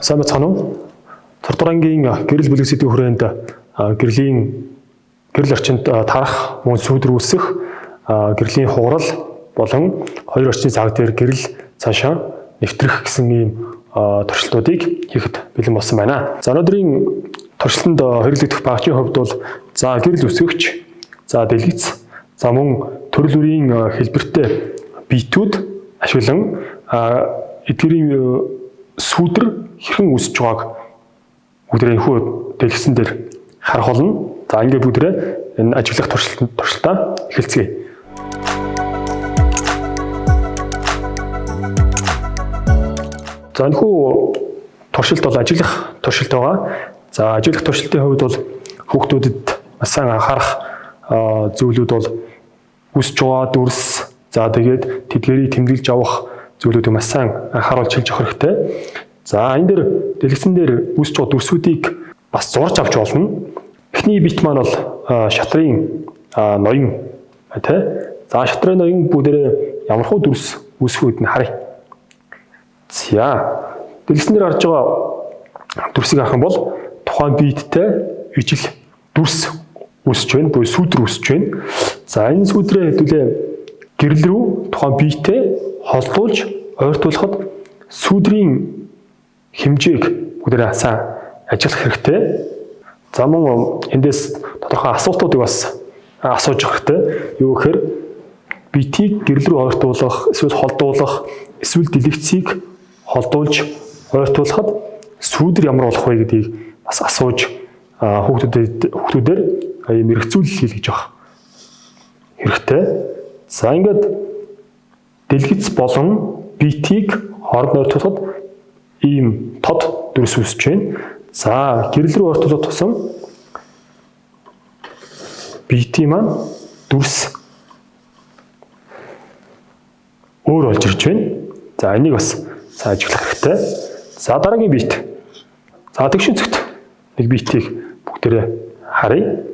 Сайн байцгаана уу? Турдугаар ангийн гэрэл бүлэг сэдвийн хүрээнд гэрлийн гэрэл орчинд тарах, мөн сүүдэр үүсэх, гэрлийн хугарал болон хоёр орчны цаг дээр гэрэл цаашаа нэвтрэх гэсэн ийм туршилтуудыг хийхэд бэлэн болсон байна. За өнөөдрийн туршилтанд хэрэглэгдэх багчийн хувьд бол за гэрэл үсгэгч, за дэлгэц, за мөн төрөл бүрийн хэлбэртэй биетүүд ашиглан эдгээрийн сүүдэр хэрхэн үүсэж байгааг бүгдээ энэхүү дэлгэцэн дээр харах болно. За ингээд бүгдээ энэ ажиглах туршилтаа эхэлцгээе. За энэхүү туршилт бол ажиглах туршилт байгаа. За ажиглах туршилтын хувьд бол хүүхдүүдэд маш сайн анхаарах зүйлүүд бол үүсэж байгаа дүрс, за тэгээд тэдгэрийг тэмдэглэж авах зүйлүүдийг маш сайн анхааруулж хэлж өгөх хэрэгтэй. За энэ дээр дэлгэцэн дээр үүсэж байгаа дүрсүүдийг бас зурж авч болно. Эхний бит маань бол шатрын ноён тий. За шатрын ноён бүгдээрээ ямархуу дүрс үүсэх үед нь харъя. За дэлгэцэн дээр харж байгаа дүрсийг харах юм бол тухайн биттэй ижил дүрс үүсэж байна, буюу сүүдэр үүсэж байна. За энэ сүүдрээ хэдүүлээ гэрэл рүү тухайн биетэй холдуулж ойртуулахад сүүдрийн хэмжээг бүгдээрээ сайн ажиглах хэрэгтэй. За мөн эндээс тодорхой асуултуудыг бас асууж явах хэрэгтэй. Юу гэхээр битийг гэрэл рүү ойртуулах, эсвэл холдуулах, эсвэл дэлгэцийг холдуулж ойртуулахад сүүдэр ямар болох вэ гэдгийг бас асууж хүүхдүүдээр ийм эргэцүүлэл хийлгэж явах хэрэгтэй. За ингээд дэлгэц болон битийг хооронд ойртуулахад ийм тод дүрс үүсэж байна. За гэрэл рүү ойртуулах тусам бити маань дүрс өөр болж ирж байна. За энийг бас сайн ажиглах хэрэгтэй. За дараагийн бит. За тэгшин цэгт нэг битийг бүгдээрээ харъя.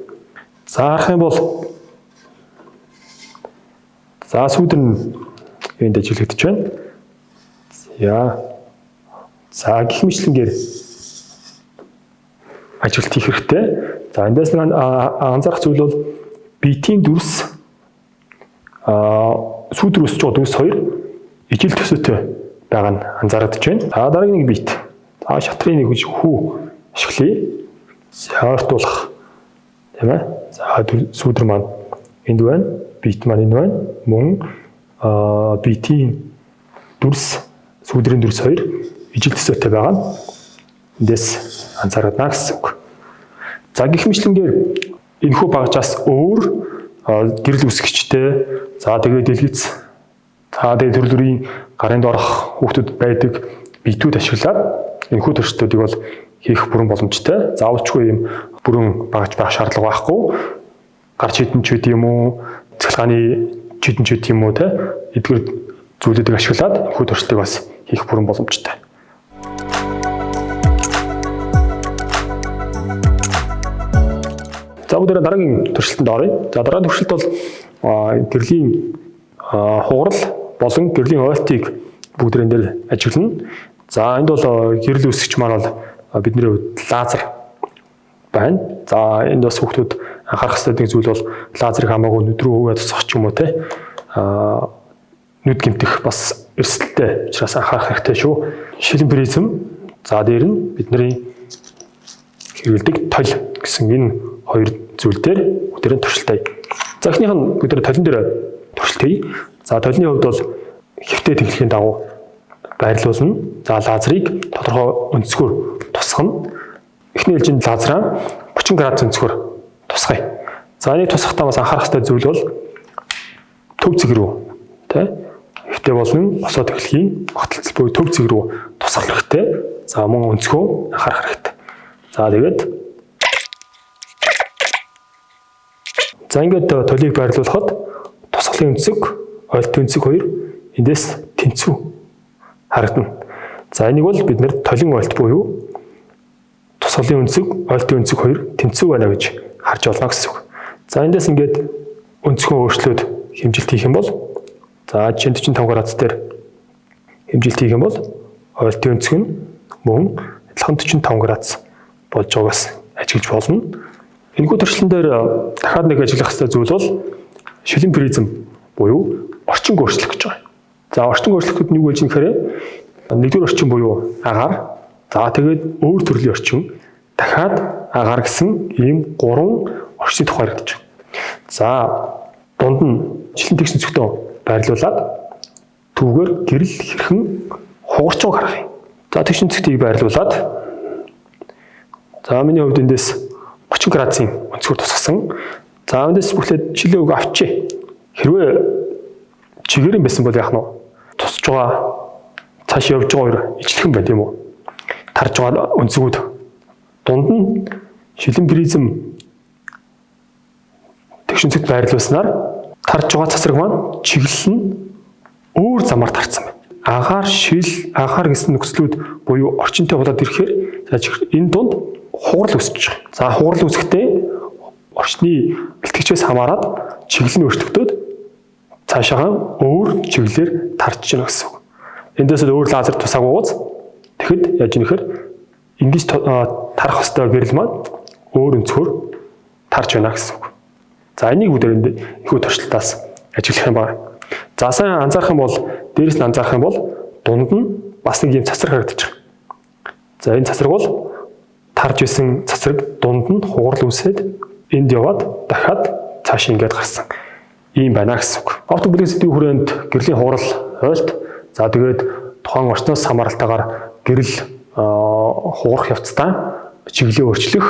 За харах юм бол за сүүдэр нь энд ажиглагдаж байна. За гэх мэтлэнгээр ажилт хийх хэрэгтэй. За эндээс нэг анзаарах зүйл бол битийн дүрс сүүдэр өсөж байгаа дүрс хоёр ижил төсөөтэй байгаа нь анзаарагдаж байна. За дараагийн нэг бит. За шатрын нэг хүү ашиглая. За ойртуулах тийм ээ. За сүүдэр маань энд байна. Бит маань энэ байна. Мөн битийн дүрс сүүдрийн дүрс хоёр ижил төсөөтэй байгаа нь эндээс анзаарна гэсэн үг. За гэх мэтлэнгээр энэхүү багжаас өөр гэрэл үсгчтэй, за тэгээд дэлгэц, за тэгээд төрөл бүрийн гарын доорх хүүхдүүд байдаг биетүүд ашиглаад энэхүү туршилтуудыг бол хийх бүрэн боломжтой. Заавалчгүй ийм бүрэн багж байх шаардлага байхгүй. Гар чидэн ч үт юм уу, цахилгааны чидэн ч үт юм уу те эдгээр зүйлүүдийг ашиглаад энэхүү туршилтыг бас хийх бүрэн боломжтой. За бүгдээрээ дараагийн туршилтанд оръё. За дараагийн туршилт бол гэрлийн хугарал болон гэрлийн ойлтыг бүгдээрэн дээр ажиглана. За энд бол гэрэл үүсгч маань бол бидний хувьд лазер байна. За энд бас хүүхдүүд анхаарах ёстой нэг зүйл бол лазерыг хамаагүй нүд рүү хөвөө тусгах ч юм уу те. Нүд гэмтэх бас эрсдэлтэй учраас анхаарах хэрэгтэй шүү. Шилэн призм за дээр нь бидний хэрэглэдэг толь гэсэн энэ хоёр зүйл дээр бүгдээрээ туршилтаа. За эхнийх нь бүгдээрээ толин дээр туршилт хий. За толины хувьд бол хэвтэй тэглэхийн дагуу байрлуулна. За лазерыг тодорхой өнцгөр тусгана. Эхний ээлжинд лазераа 30 градус өнцгөр тусгая. За энийг тусгахдаа бас анхаарах хэрэгтэй зүйл бол төв цэг рүү тий хэвтэй болон босоо тэглэхийн огтлцол буюу төв цэг рүү тусгах хэрэгтэй. За мөн өнцгөө анхаарах хэрэгтэй. За тэгээд за ингээд толийг байрлуулахад тусгалын өнцөг, ойлтын өнцөг хоёр эндээс тэнцүү харагдана. За энийг бол бид нэр толин ойлт буюу тусгалын өнцөг, ойлтын өнцөг хоёр тэнцүү байна гэж харж болно гэсэн үг. За эндээс ингээд өнцгөө өөрчлөөд хэмжилт хийх юм бол за жишээ нь 45 градус дээр хэмжилт хийх юм бол ойлтын өнцөг нь мөн адилхан 45 градус болж байгаагаас ажиглаж болно. Энэхүү туршилтан дээр дахиад нэг ажиглах ёстой зүйл бол шилэн призм буюу орчин өөрчлөх гэж байгаа. За, орчин өөрчлөхөд нь юу болж ийм гэхээр нэгдүгээр орчин буюу агаар, за тэгээд өөр төрлийн орчин, дахиад агаар гэсэн ийм гурван орчны тухай яригдаж байна. За, дунд нь шилэн тэгш өнцөгтөө байрлуулад түүгээр гэрэл хэрхэн хугарч байгааг харах юм. За, тэгш өнцөгтийг байрлуулад, за, миний хувьд эндээс 30 градусын өнцгөр тусгасан. За, эндээс бүхлээд шилээ үг авчээ. Хэрвээ чигээрэн байсан бол яах нь вэ? Тусч байгаа, цааш явж байгаа хоёр ижилхэн байна, тийм үү? Тарж байгаа өнцгүүд. Дунд нь шилэн призм тэгш өнцөгт байрлуулснаар тарж байгаа цацраг маань чиглэл нь өөр замаар тарцсан байна. Агаар, шил, агаар гэсэн нөхцлүүд буюу орчинтой болоод ирэхээр энэ дунд хугарал үүсэж байгаа. За, хугарал үүсэхдээ орчны бэлтгэгчээс хамаарат чиглэл нь өөрчлөгдөөд цаашаагаа өөр чиглэлээр тарж байна гэсэн үг. Эндээс л өөр лазер тусаагүй тэгэхэд яаж ийм гэхээр ингэж тарах ёстой гэрэл маань өөр өнцгөр тарж байна гэсэн үг. За, энийг бүгд энэхүү туршилтаас ажиглах юм байна. За, сайн анзаарах юм бол, дээрэс нь анзаарах юм бол дунд нь бас нэг юм цацраг харагдаж байгаа. За, энэ цацраг бол тарж исэн цацраг дунд нь хугарал үүсээд энд яваад дахиад цааш ингээд гарсан. Ийм байна гэсэн үг. Оптик бүлгийн сэдвийн хүрээнд гэрлийн хугарал, ойлт, за тэгээд тухайн орчноос хамааралтайгаар гэрэл хугарах явцдаа чиглэлээ өөрчлөх,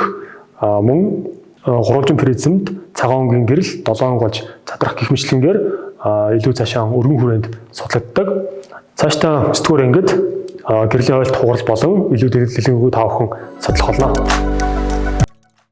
мөн гурвалжин призмд цагаан өнгийн гэрэл долоон болж задрах гэх мэтчилэнгээр илүү цаашаа өргөн хүрээнд судлагддаг. Цаашдаа 9 дугаар ангид гэрлийн ойлт, хугарал болон илүү дэлгэрэнгүй та бүхэн судлах болно.